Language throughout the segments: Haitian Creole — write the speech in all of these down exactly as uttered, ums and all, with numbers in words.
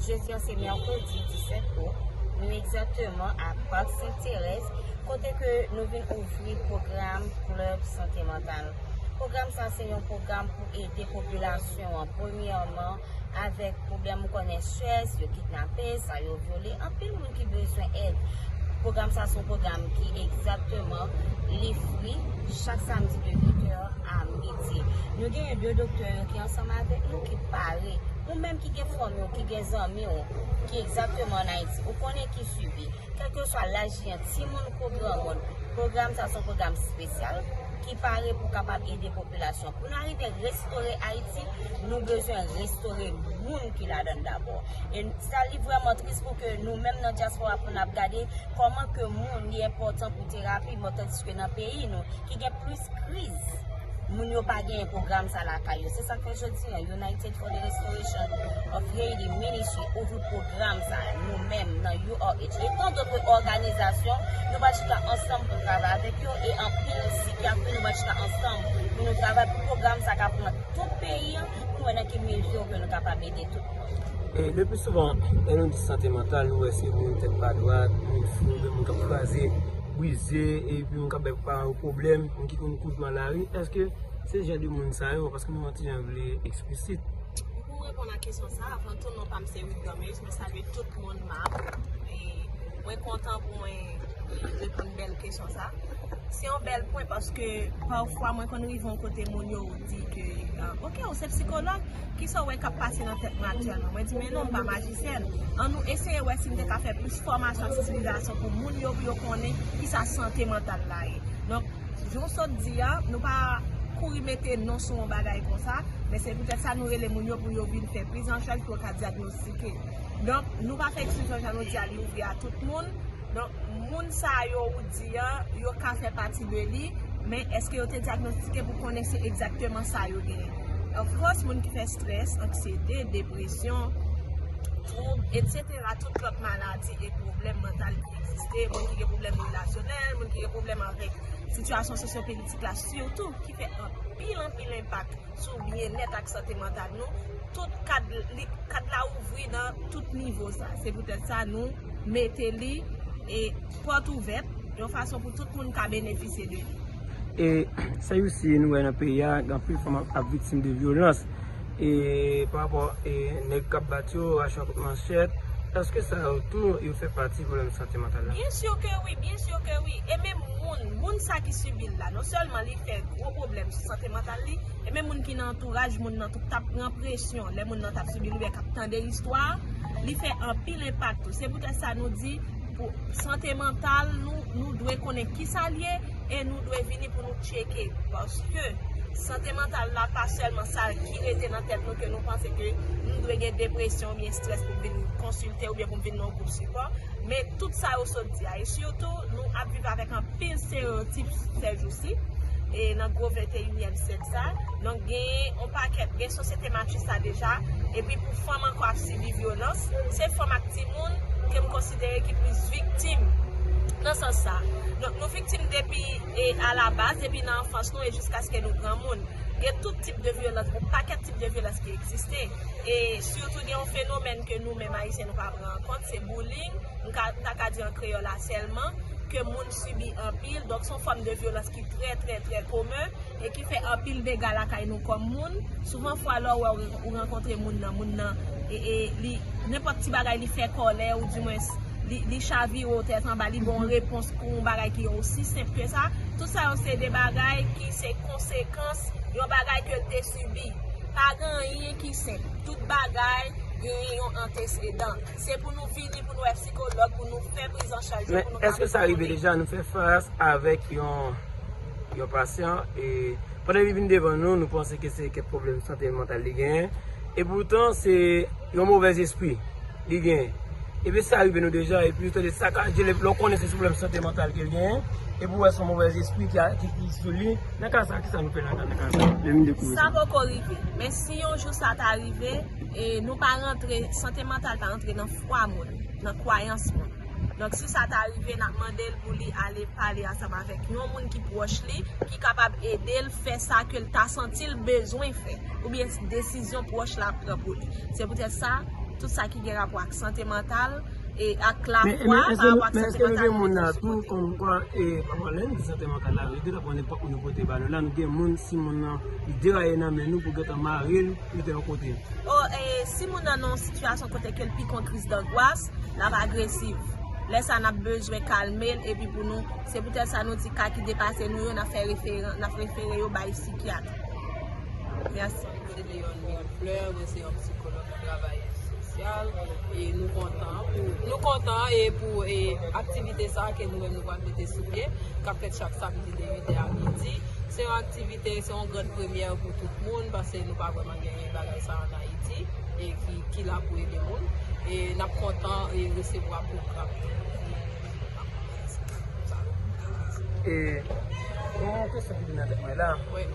Jodi a se mèkredi disèt out, nou egzakteman a Park Sent Terèz, kote ke nou vin ouvri pwogram Club Sante Mantal. Pwogram sa se yon pwogram pou ede popilasyon an, premyèman, avèk pwoblèm ou konnen, strès, yo kidnape, sa yo vyole, anpil moun ki bezwen èd. Pwogram sa se yon pwogram ki egzakteman li fri, chak samdi de uit è a midi. Nou genyen de doktè yo ki ansanm avèk nou, ki pare. Ou menm ki gen fanmi w, ki gen zanmi w, ki egzakteman ann Ayiti, ou konnen ki sibi. Kèlkeswa laj li an, timoun kou granmoun, pwogram sa se yon pwogram espesyal ki pare pou kapab ede popilasyon. Pou n arive restore Ayiti, nou bezwen restore moun ki ladan l dabò. E sa li vrèman tris pou ke nou menm nan dyaspora pou n ap gade kòman ke moun li enpòtan pou terapi, men tandiske nan peyi nou ki gen plis kriz, moun yo pa genyen pwogram sa lakay yo. Se sa k fè jodi a United for the Restoration of Haiti Ministry ouvri pwogram sa, nou menm nan U R H. E tan dòt òganizasyon, nou pral chita ansanm pou n travay avèk yo, e anpil sikyatri, nou pral chita ansanm pou nou travay pou pwogram sa ka pran tout peyi an, pou n wè nan ki mezi ke nou kapab ede tout moun. E le pli souvan, lè nou di sante mantal, nou wè se moun tèt pa dwat, moun fou, moun k ap kraze, brize, epi moun k ap bay paran yo pwoblèm, moun ki konn kout nan lari. Èske se jan de moun sa yo, paske nou yon ti jan vle eksplisit. Pou reponn a kesyon sa, avan tou, non pa m se Ruth Dormeus, mwen salye tout moun, Marc. E mwen kontan pou mwen reponn bèl kesyon sa. Se yon bèl pwen paske pafwa mwen konn rive yon kote moun yo di ke, ah, ok, ou se psikològ, kisa w wè k ap pase nan tèt mwen aktyèlman? Mwen di, men non, m pa majisyèn. An nou eseye wè si n te ka fè plis fòmasyon ak sansibilizasyon pou moun yo, pou yo konnen kisa sante mantal la ye. Donk, jan w sot di a, nou pa kouri mete non sou yon bagay konsa, men se poutèt sa nou rele moun yo pou yo vin fè priz an chaj pou yo ka dyagnostike. Donk, nou pa fè eksklizyon, jan nou di a, li ouvri a tout moun. Donk, moun sa yo ou di a, yo ka fè pati de li, men èske yo te dyagnostike pou konnen se egzakteman sa yo genyen? Of course, moun ki fè strès, anksiyete, depresyon, twoub, etsetera, tout lòt maladi e pwoblèm mantal ki egziste, moun ki gen pwoblèm relasyonèl, moun ki gen pwoblèm avèk sitiyasyon sosyopolitik la, sitou, ki fè anpil, anpil enpak sou byennèt ak sante mantal nou. Tout kad li, kad la ouvri nan tout nivo sa. Se poutèt sa nou mete li e pòt ouvèt yon fason pou tout moun ka benefisye de li. E sa yo si nou wè nan peyi a, gen anpil fanm ap, ap viktim de vyolans. E pa rapò e nèg k ap bat yo, rache yo ak manchèt, èske sa yo tou yo fè pati pwoblèm sante mantal la? Byen si ke wi, byen si ke wi. E menm moun, moun sa ki sibi l la, non sèlman li fè gwo pwoblèm sou sante mantal li, e menm moun ki nan antouraj moun nan tou k t ap pran presyon lè moun nan t ap sibi l oubyen k ap tande istwa, li fè anpil enpak tou. Se poutèt sa nou di, pou sante mantal, nou, nou dwe konnen kisa l ye e nou dwe vini pou nou tcheke. Paske sante mantal la pa sèlman sa ki rete nan tèt nou ke nou panse ke nou dwe gen depresyon oubyen estrès pou vin konsilte oubyen pou vin nan yon gwoup sipò. Men tout sa yo sot di a, e sitou, nou ap viv avèk anpil estereyotip sèjousi, e nan gwo venteyinyèm syèk sa. Donk, genyen yon pakèt, gen sosyete matchis la deja, epi pou fanm ankò ap sibi vyolans, se fanm ak timoun ke m konsidere ki plis viktim nan sans sa. Donk, nou viktim depi, e, alabaz, depi nan anfans nou e jiskaske nou granmoun. Gen tout tip de vyolans, yon pakèt tip de vyolans ki egziste. E sitou gen yon fenomèn ke nou menm Ayisyen nou pa pran an kont, se bullying. M ka, m ta ka di an kreyòl asèlman, ke moun sibi anpil. Donk, se yon fòm de vyolans ki trè, trè, trè komen e ki fè anpil dega lakay nou kòm moun. Souvan fwa, lè w wè ou, ou rankontre moun nan, moun nan, e, e, li, nenpòt ti bagay li fè kòlè, ou dimwens, li, li chavire w tèt anba, li ba w yon repons pou yon bagay ki osi senp ke sa. Tout sa yo se de bagay ki se konsekans yon bagay ke l te sibi. Pa gen anyen ki senp. Tout bagay genyen yon antesedan. Se pou nou vini, pou nou wè sikològ, pou nou fè prizanchaj yo, pou nou ka... Men èske sa rive deja nou fè fas avèk yon, yon pasyan, e pandan li vin devan nou, nou panse ke se kèk pwoblèm sante mantal li genyen, e poutan se yon movèzespri li genyen. Epi sa rive nou deja, epi ou tande sakaje lè w konnen se sou pwoblèm sante mantal ke l genyen, epi w wè se yon movèzespri ki, ki, ki sou li. Nan ka sa, kisa nou fè nan ka, nan ka sa? Lè nou dekouvri sa. Sa poko rive. Men si yon jou sa ta rive, e nou pa rantre, sante mantal pa rantre nan fwa moun, nan kwayans moun. Donk, si sa ta rive, n ap mande l pou li ale pale ansanm avèk yon moun ki pwòch li, ki kapab ede l fè sa ke l ta santi l bezwen fè, oubyen desizyon pwòch la pran pou li. Se poutèt sa, tout sa ki gen rapò ak sante mantal e ak lafwa pa rapò ak sante mantal. Men èske nou gen moun la tou, kòmkwa, e, pa pwoblèm, di sante mantal la, nou te konn nenpòt moun nou pote ba nou la, nou gen moun, si moun nan li deraye nan men nou pou gentan mare l, mete yon kote. O, e, si moun nan nan yon sitiyasyon kote ke l pi kon kriz dangwas, l ap agresif. Lè sa, n ap bezwen kalme l, epi pou nou, se poutèt sa nou di ka ki depase nou yo, n ap fè referan-, n ap refere yo bay sikyat. Mèsi. Mwen se Leonne Mille Fleurs, mwen se yon psikològ travayè sosyal, e nou kontan pou, nou kontan e pou, e, aktivite sa ke nou menm nou pral mete sou pye, k ap fèt chak samdi de uit è a midi. Se yon aktivite, se yon gran premyè pou tout moun, paske nou pa vrèman genyen bagay sa ann Ayiti, e ki, ki la pou ede moun. E n ap kontan, e, resevwa pwogram yo. E, yon kesyon ki vin nan tèt mwen la. Wi.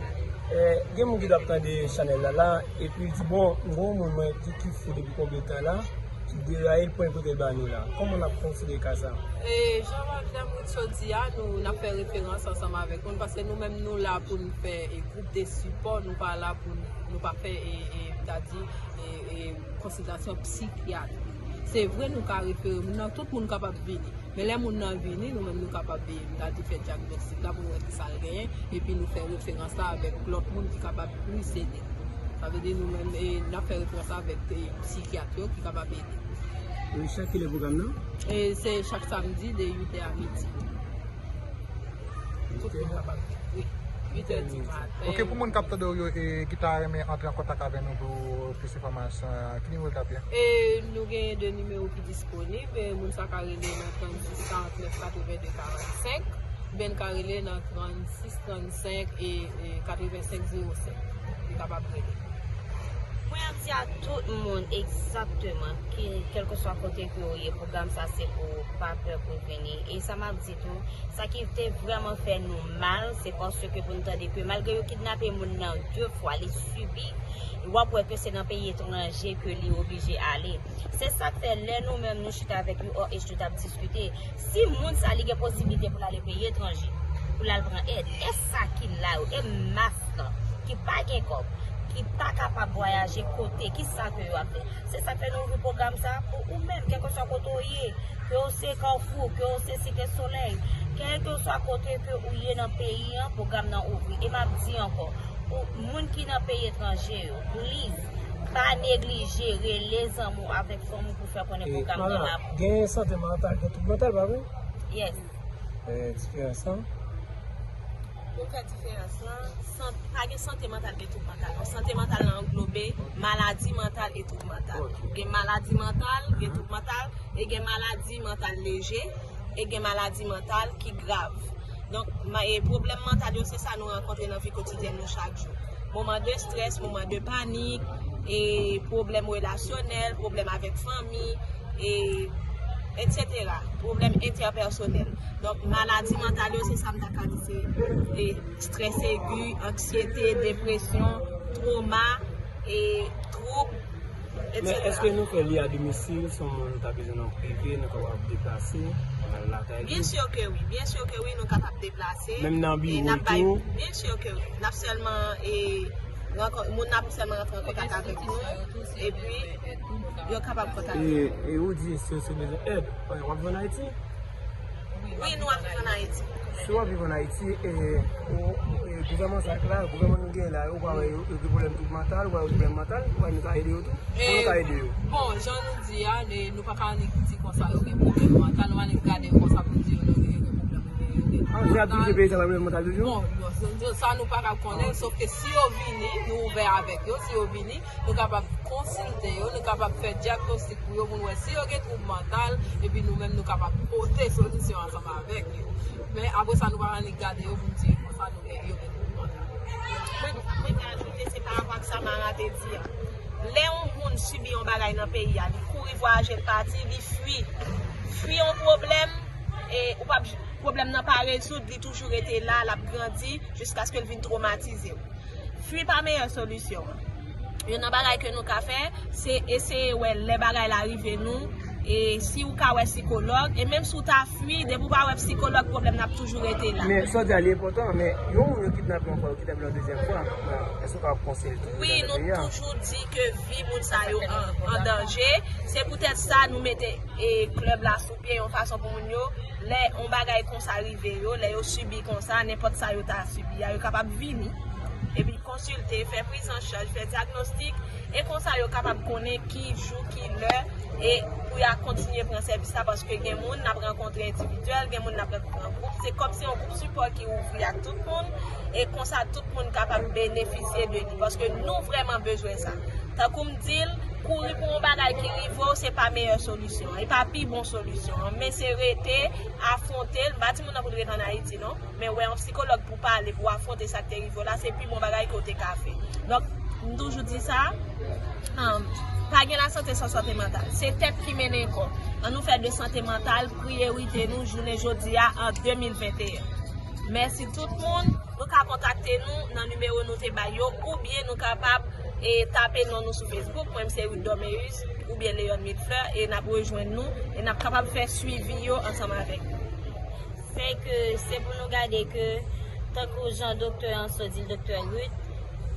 E, gen moun ki t ap tande chanèl la la, epi l di, "Bon, m gen yon moun mwen ki, ki fou depi konbyen tan la, ki deraye l pran l pote l ba nou la." Kòman n ap konsidere ka sa? E, jan Madam Rousseau di a, nou, n ap fè referans ansanm avèk moun, paske nou menm nou la pou n fè, e, gwoup de sipò, nou pa la pou n, nou pa fè, e, e, m ta di, e, e, konsiltasyon psikyatrik. Se vre, nou ka refere moun nan, tout moun kapab vini. Men lè moun nan vini, nou menm nou kapab, e, m ta di fè dyagnostik la pou nou wè kisa l genyen, epi nou fè referans la avèk lòt moun ki kapab plis ede l. Sa vle di nou menm, e, n ap fè referans la avèk, e, psikyat yo ki kapab ede. E chak kilè pwogram nan? E se chak samdi de uit è a midi. Tout moun kapab vini. Wi. Uit è di maten. Ok, pou moun k ap tande w yo, e, ki ta renmen antre an kontak avè nou pou plis enfòmasyon, ki nimewo l t ap ye? E nou gen de nimewo ki disponib. E moun sa ka rele nan trannsis karannèf katrevenndè karannsenk, oubyen l ka rele nan trannsis trannsenk e, e katrevensenk zewo senk. Li kapab rele. Mwen ap di a tout moun egzakteman, ki, kèlkeswa kote ke w ye, pwogram sa se pou ou, pa pè pou vini. E sa m ap di tou, sa ki te vrèman fè nou mal, se paske pou n tande ke malgre yo kidnape moun nan de fwa, li sibi, w ap wè ke se nan peyi etranje ke li oblije ale. Se sa k fè lè nou menm nou chita avèk U O H, nou t ap diskite, si moun sa li gen posiblite pou l ale peyi etranje, pou l al pran èd, e sa ki la yo, e mas lan, ki pa gen kòb, ki pa kapab vwayaje kote, ki sa ke yo ap fè? Se sa k fè nou ouvri pwogram sa pou ou menm, kèlkeswa kote w ye, ke w se Kafou, ke w se Site Solèy, kèlkeswa kote ke ou ye nan peyi an, pwogram nan ouvri. E m ap di ankò, pou moun ki nan peyi etranje yo, please, pa neglije rele zanmi w avèk fanmi w pou fè konnen pwogram nan la pou ou. Gen sante mantal, gen twoub mantal, pa vre? Yes. E, diferans lan? Pou fè diferans lan, san-, pa gen sante mantal, gen twoub mantal. Non, sante mantal lan anglobe maladi mantal e twoub mantal. Gen maladi mantal, gen twoub mantal, e gen maladi mantal leje, e gen maladi mantal ki grav. Donk, ma-, e pwoblèm mantal yo, se sa nou rankontre nan vi kotidyèn nou chak jou. Moman de strès, moman de panik, e pwoblèm relasyonèl, pwoblèm avèk fanmi, e etsetera. Pwoblèm entèpèsonèl. Donk, maladi mantal yo, se sa m ta ka di, se, e, strès egi, anksyete, depresyon, twoma, e twoub, etsetera. Men èske nou fè li a domisil, si yon moun ta bezwen nan prive, nou kapab deplase, al lakay li? Byen si ke wi, byen si ke wi, nou kapab deplase. Menm nan biwo tou? Byen si ke wi. N ap sèlman, e, rankon-, moun nan ap sèlman rantre an kontak avèk nou, epi yo kapab kontakte nou. E, e ou di si yo bezwen èd, w ap jwenn Ayiti? Wi, nou ap viv ann Ayiti. Si w ap viv ann Ayiti, e, ou, e, gouvènman sa k la, gouvènman nou gen la, ou pa wè yo, yo gen pwoblèm twoub mantal, ou pa wè yo gen pwoblèm mantal, ou pa nou ka ede yo tou? Kòman nou ka ede yo? Bon, jan nou di a, ne, nou pa ka annik di konsa yo gen pwoblèm mantal, nou annik gade yo konsa pou di yo, yo gen pwoblèm, yo gen, yo gen twoub mantal. Ah, se ap dirije peyi sa pa pwoblèm mantal toujou? Bon, bon, sa, sa nou pa ka konnen, sòf ke si yo vini, nou ouvè avèk yo, si yo vini, nou kapab konsilte yo, nou kapab fè dyagnostik pou yo, pou nou wè si yo gen twoub mantal, epi nou menm nou kapab pote solisyon ansanm avèk yo. Men apre sa, nou pa annik gade yo pou n di konsa nou gen, yo gen twoub mantal. Mwen, mwen ka ajoute, se pa rapò ak sa Mara te di a. Lè yon moun sibi yon bagay nan peyi a, li kouri vwayaje, l pati, li fwi. Fwi yon pwoblèm, e ou p ap, pwoblèm nan pa rezoud, li toujou rete la, l ap grandi, jiskaske l vin twomatize w. Fwi pa meyè solisyon an. Youn nan bagay ke nou ka fè, se eseye wè lè bagay la rive nou, E si ou ka wè sikològ, e menm si ou ta fwi, depi ou pa wè sikològ, pwoblèm nan ap toujou rete la. Men sa w di a li enpòtan, men yon moun yo kidnape yon fwa, yo kidnape l yon dezyèm fwa, èske w ka konseye l toujou? Wi, nou toujou di ke vi moun sa yo an, an danje. Se poutèt sa nou mete e klèb la sou pye yon fason pou moun yo, lè yon bagay konsa rive yo, lè yo sibi konsa, nenpòt sa yo ta sibi a, yo kapab vini epi konsilte, fè priz an chaj, fè dyagnostik, e konsa yo kapab konnen ki jou, ki lè, e pou y a kontinye pran sèvis la, paske gen moun n ap rankontre endividyèl, gen moun n ap rankontre an gwoup. Se kòm se yon gwoup sipò ki ouvri ak tout moun, e konsa tout moun kapab benefisye de li, paske nou vrèman bezwen sa. Tankou m di l, kouri pou yon bagay ki rive w, se pa meyè solisyon an, e pa pi bon solisyon an, men se rete, afwonte l. M pa di moun nan pou l rete ann Ayiti, non. Men wè yon sikològ pou pale, pou afwonte sa k te rive w la, se pi bon bagay ke w te ka fè. Donk, m toujou di sa, um, pa gen lasante san sante mantal. Se tèt ki mennen kò. Ann nou fè de sante mantal priyorite nou jounen jodi a an de mil venteyen. Mèsi tout moun. Nou ka kontakte nou nan nimewo nou te bay yo, oubyen nou kapab, e, tape non nou sou Facebook. Mwen, m se Ruth Dormeus oubyen Leon Midfleur, e n ap rejwenn nou, e n ap kapab fè swivi yo ansanm avèk nou. Fè ke se pou nou gade ke, tankou jan doktè an sot di l, doktè Ruth,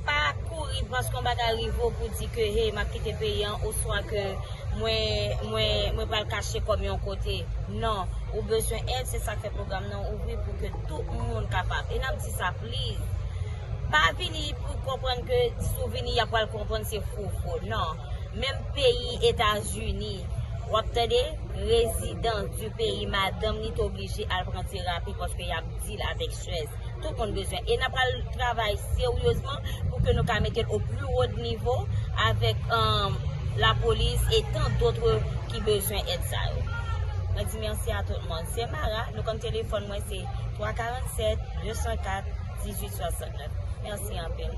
pa kouri paske yon bagay rive w pou di ke, hey, m ap kite peyi an, oswa ke mwen, mwen, mwen pral kache kò m yon kote. Non, ou bezwen èd, se sa k fè pwogram nan ouvri pou ke tout moun kapab. E n ap di sa, please. Pa vini pou konprann ke si w vini, y ap pral konprann se fou fou. Non. Menm peyi Etazini, w ap tande, rezidan di peyi, madanm li te oblije al pran terapi paske y ap deal avèk strès. Tout moun bezwen. E n ap pral travay seryezman pou ke nou ka mete l o pli wo nivo avèk, um, lapolis e tan dòt ki bezwen èd sa yo. Mwen di mèsi a tout moun. Se Mara, nou konn telefòn mwen se twa karant sèt, de san kat, dizuit swasant nèf. Mèsi anpil.